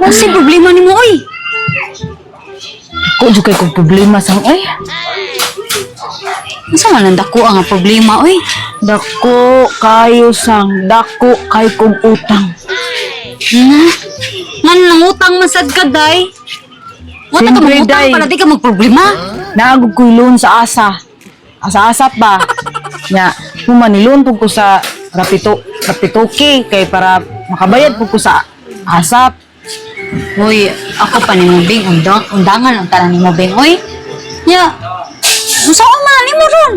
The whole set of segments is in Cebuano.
Unsay problema nimo oy? Ko jud kay kong problema sang oy. Unsa man ang dako ang problema oy? Dako kayo sang, dako kay kong utang. Na, ngan nangutang man sad ka day. Wala ka Siyempre, mangutang day. para di ka magproblema. Naagog ko'y loan sa asa. Asa-asa pa. Nya, human ni loan pud ko sa Rapito, Rapitoke kay para makabayad pud ko sa asap. Uy, ako pa nimo Bing, undangan ang tanan nimo Bing oy. Nya, unsa ko man nimo ron?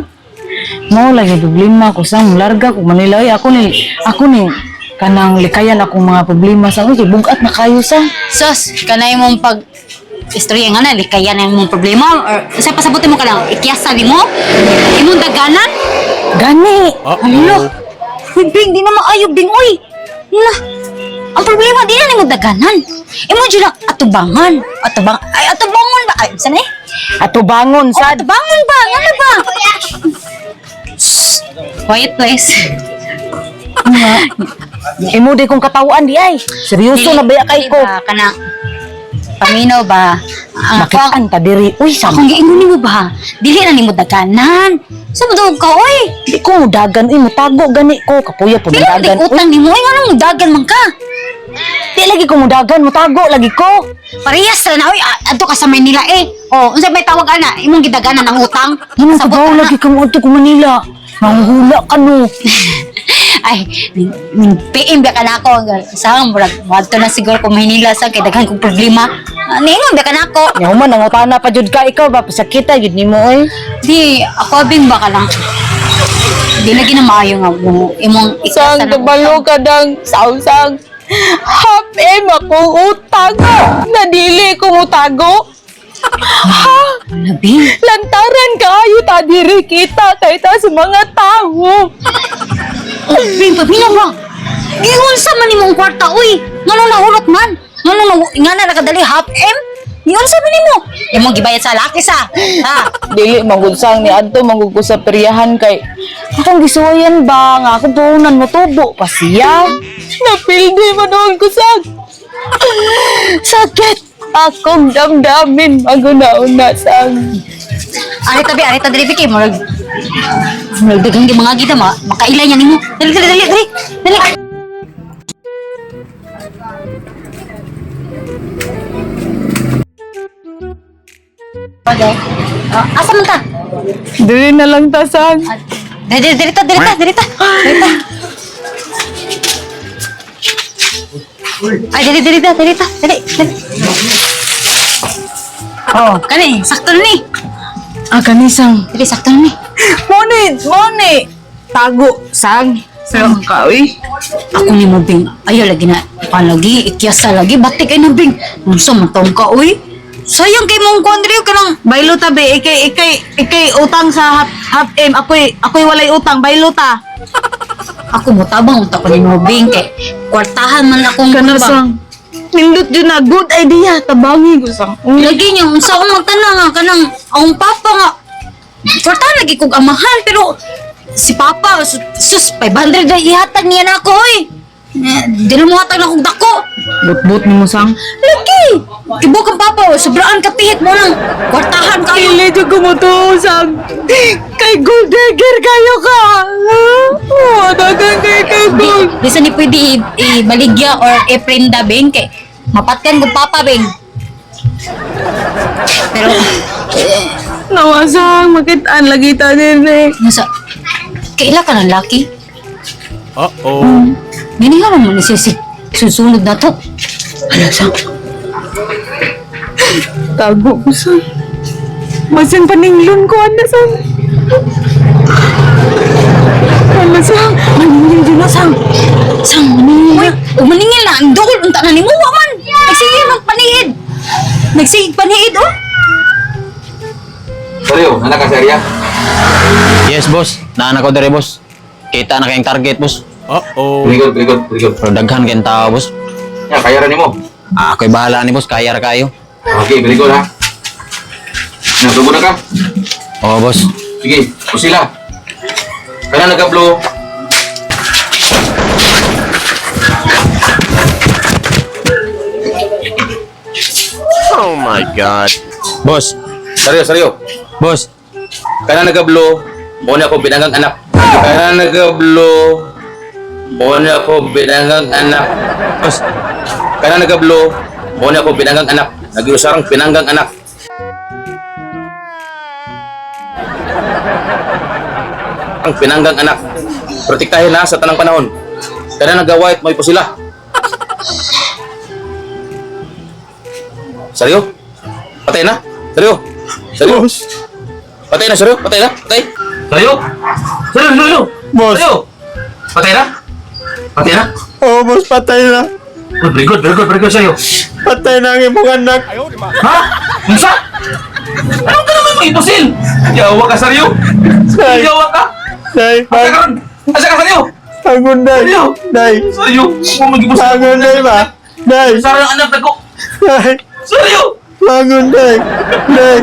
Mao lagi problema ko sang larga ko Manila oy. Ako ni kanang likayan akong mga problema sa oy, kay bugat na kayo sa. Sus, kanay mong pag istorya nga na, likayan na imong problema or sa pasabuti mo ka lang, ikyasa nimo? Imong daganan? Gani. Hala. Uy, Bing, di na maayo, Bing, uy. Na, ang problema, di na nimo daganan. Imo jud lang atubangan. Atubang, ay, atubangon ba? Ay, saan eh? Atubangon Oh, sad. atubangon ba? Ano ba? Shh. Quiet, please. Imo di kong katawan di ay. Seryoso na baya kay Dili ko. ba, Kana, paminaw ba? Ang ako, Makitaan ta diri. Uy, sang akong giingon nimo ba? Dili na nimo daganan. Sa mo ka, oy? di ko mo dagan uy, mutago gani ko kapuya po Dili na dagan. di utang nimo, oy. Nga nang dagan man ka? Di lagi ko mudagan, mutago lagi ko. Parehas ra na oy, adto ka sa Manila eh. Oh, unsa may tawag ana? Imong gidaganan ang utang. Ano ka Sabot ba ana. lagi ka mo adto ko Manila? Nanghuhula ka no. Ay, ning PM ba ka na ako? Sa murag moadto na siguro ko Manila sa kay daghan kong problema. Ah, Niingon ba ka na ako? Nya human nangutana pa jud ka ikaw ba pasakita jud nimo oy. Di, ako abing ba ka lang. Di lagi na maayo nga mo imong Sang ikasa ng kabalo ka dang sausang. Half M akong utang. Nadili ko mutago. Ha? Labi. Lantaran kaayo ta diri kita kay ta sa mga tao. Oh, Bing, pabila ba? Giunsa man imong kwarta, uy. Ngano nahurot man? Ngano na nga na nakadali half M? Giunsa man nimo? Imong gibayad sa laki sa. Ha? Dili manggud sang ni adto manggud ko sa peryahan kay Akong gisuwayan ba nga akong puhunan mo tubo pa siya. napildi man noon ko sang. Sakit akong damdamin maguna-una sang. Ari tabi, ari ta diri kay murag murag daghang gi mga gita ma makaila niya nimo. Dali dali dali dali. Dali. Okay. Ah, asa man ta? Dili na lang ta sang. Ah, Dali dali dali ta, dali ta, dali ta. Dali ta. Ay, dali dali ta, dali ta. Dali, dali. Oh, Kani, sakto na ni. ah kanisang. Dali, sakto na ni. Moni, moni. Tago sang. Sang ka uy. Ako ni mo, Bing. Ayaw lagi na. Palagi, ikyasa lagi. Batik ay na, Bing. Unsa man taong ka, uy. Sayang kay mong kuan diri ka lang. Baylo ta be, ikay ikay ikay utang sa half, half M. Ako'y walay utang, baylo ta. Ako mo tabang unta ko ni mo, Bing. Kay kwartahan man akong Kana ba. sang. Nindot jud na good idea, tabangi ko sang. Lagi niya, unsa akong magtana nga kanang akong papa nga. Kwartahan lagi kog amahan pero si papa sus 500 na ihatag niya na ako oy. Eh, di na mo hatag na kog dako. Butbut nimo sang. Lagi! Kibok ang papa, oh. Sobraan kapihit mo lang. Kwartahan kayo. Dili jud ko motuo sang. Kay gold digger kayo ka. Oh, dagan kay kay Di, gold. di sa ni pwede ibaligya or i-prenda, Bing. Kay mapatyan ko papa, Bing. Pero, Nawa sang, makitaan lagi ta dinhi. nasa, kaila ka ng laki? Uh-oh. Gani nga naman siya si susunod na to. Ano sang? Tago ko sang. Masin paninglon ko ana sang. Ano sang? Maningil jud na sang. Sang maningil. Uy, umaningil na. Ang duol, unta na ni mo, wa man. Nagsige magpaniid. Nagsige paniid, oh. Seryo, anak ka sa area? Yes, boss. Naan ako dere, boss. Kita na kayong target, boss. Uh-oh. Very good, very good, very good. Pero daghan kayong tao, boss. Ya, kaya ra nimo. Ah, ako'y bahala ni boss. Kaya ra kayo. Okay, very good ha. Natubo na ka? Oo, boss. Sige, kusila. Kana nagka-blow. my God. Boss, Seryo, seryo. boss. Kana nagablo, mo na ako binangang anak. Kana nagablo, mo na ako binangang anak. Boss, Kana nagablo, mo na ako binangang anak. Nagiusarang pinanggang anak. Ang pinanggang anak. Protektahin na sa tanang panahon. Kana nagawait, may sila. Seryo? Patay na? Seryo? Seryo? Patay na, seryo? Patay na? Patay? Seryo? Seryo, seryo? Boss. Seryo? Patay na? Patay na? Oo, boss, patay na. Oh, very good, very good, very good sa'yo. Patay na ang imong anak. Ha? Unsa? Anong ka naman may pusil? Yawa ka, Saryo? Day, Yawa ka? day, Asa ka ron? Asa ka, Saryo? bangon, day. Saryo? Day, Saryo? Huwag magipusil. bangon, day ba? Day, Saryo ang anak ko. day, Saryo! bangon, day. Day.